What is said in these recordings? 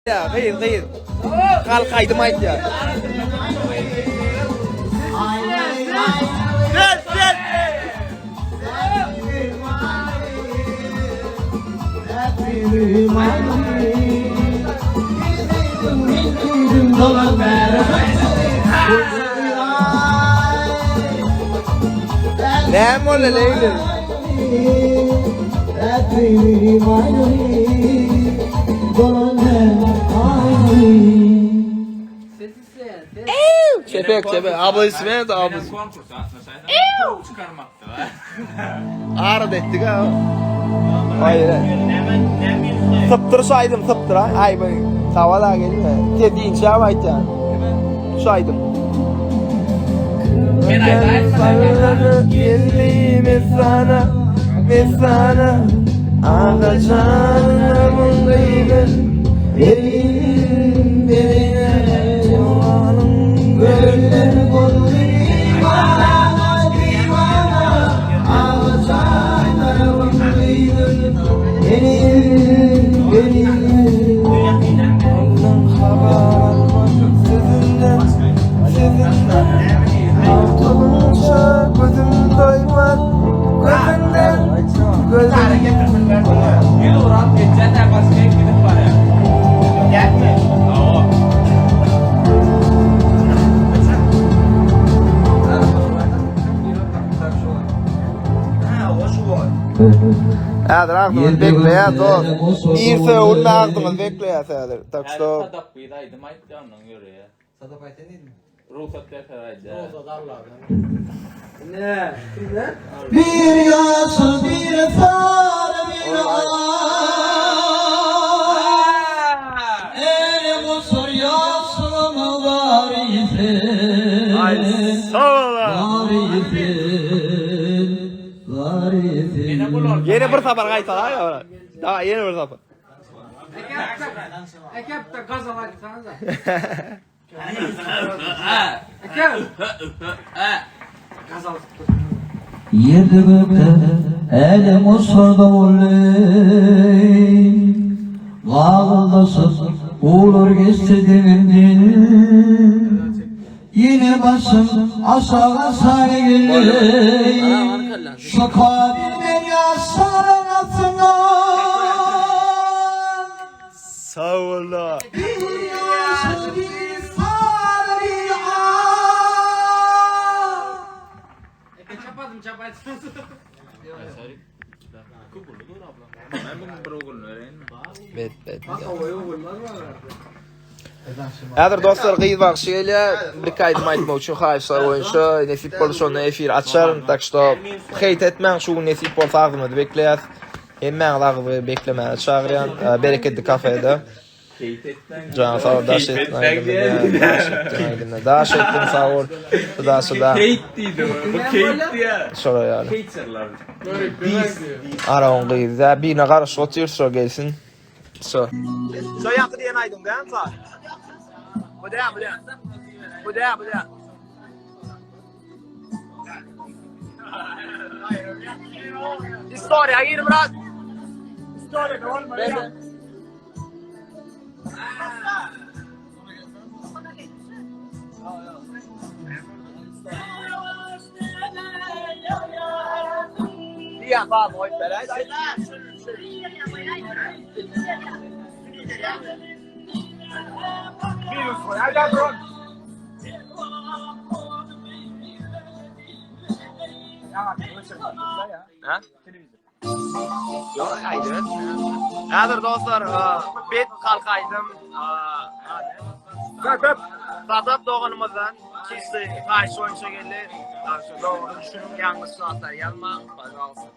Gyz, gyz. Halk aýdym aýtýar. Gel, gel. Näme boldy Leýli? Çepek çepek aplaudisment aplaudisment. Konkursa gatnaşaýsaň çykarmakda. Arada etdik ha. Hayır. Sypdyr şu aýdym sypdyr ha. Aý bu sawala gelme. Te dinçä aýtýan. Şu aýdym. Men aýdaýyn Geldi mesana, mesana. Agajanlarymyň gyzy. Berin, berine, owalyň göller boldy. Ýüz urap geçýän tä başga gidip barýar. Gätmi? Hawa. Häzir agzyňyz bekleýär dost. Ir sögünme agzyňyz bekleýär häzir. Tak Häzir şto Sadap gyz aýdym aýtdy ondan ýöreýär. Sadap aýtýan diýdimi? Rugsat berse aýdýar. Rugsat Allahdan. Bir ýaşyl, bir sary, bir ak. Älem gusar ýaşlygyň barysy. Aý sag bol. Barysy, barysy. Ýene bir sapar gaýtalaý. Dawa ýene bir sapar. Ekepde gazal aýtsaňyza. Ekep. Gazal Ýerde gökde älem gusarda boldy. Gagyldaşyp guwlar geçdi deňimden. Ýene başym aşak aşak egildi. Şu kabilden ýaşlaryň astyndan. Sag bol. Bir ýaşyl bir sary bir ak. Eke çapadym çap aýtsaňyza. Bet bet. Häzir dostlar gyz bagşy gelýär. Bir iki aýdym aýtmak üçin haýyşlar boýunça nesip bolsa şonda efir açaryn. Tak şto heýt etmäň şu gün nesip bolsa agzymyzy bekleýäs. Hemmäňizi agzybir beklemäge çagyrýan. Bereketli kafede. Jan sag ol daş etdin aýdymy. Daş etdin aýdymy. Daş etdin sag bol. Daşy da. Keýt diýdi. Bu keýt diýýär. Şolar ýaly. Keýtçerler. Aragyň gyzy da birine garaşyp otyr şo gelsin. Şo. Şo ýaňky diýen aýdym dämi saz? Bu dä, bu dä. Bu dä, bu dä. Istoriýa gir brat. Istoriýa bolmaly. Diýen saz goýup beräý. Minus goýaý da bro. Ha? Ýok, aýdym. Häzir dostlar, bet halk aýdym. Sadap, Sadap doganymyzdan çisli haýyş boýunça geldi. Şu dogry düşüniň, ýalňyş zatlar ýazmaň, pažalsta.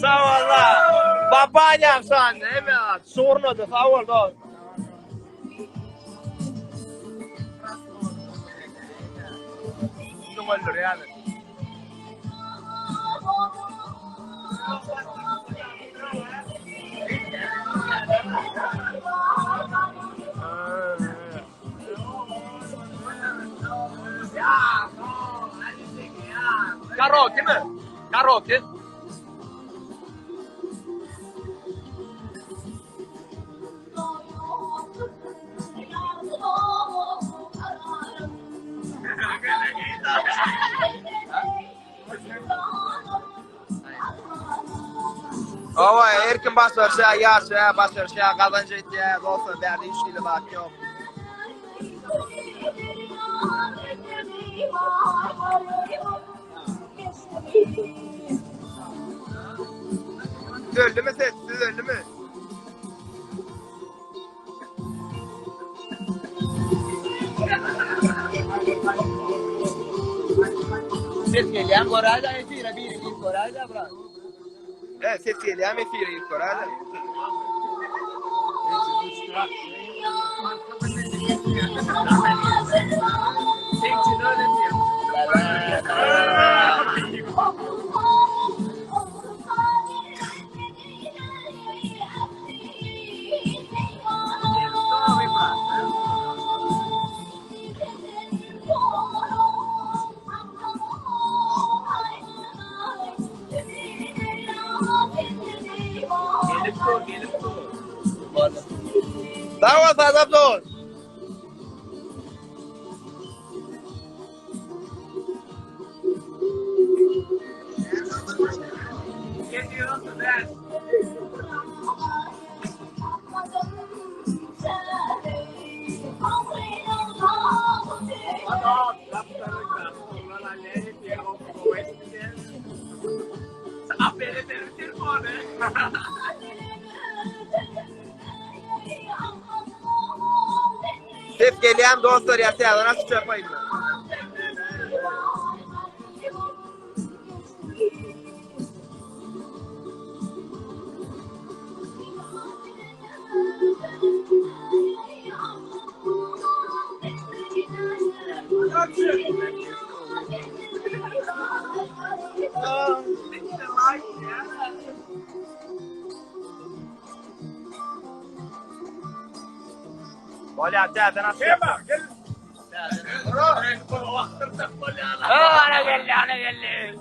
Sag bol. Babanýam şan, hemme şurnady, sag bol dost. Öldürýärler. Karaoke mi? Karaoke. Owa, her kim başarsa, ýaşa, başarsa, gazanç etýär, dostlar, bärde hiç hili zat ýok. Düzeldimi ses, düzeldimi? Ses gelýän göräýdä efire biri girip göräýdä brat. He, ses gelýärmi efire girip göräýdä. Gelip dur, gelip dur. Sag bol, Sadap dogan. Ses gelýärmi dostlar ýa täzeden açyp çapaýynmy? Bolýar täzeden açyp. Ana geldi, ana geldi.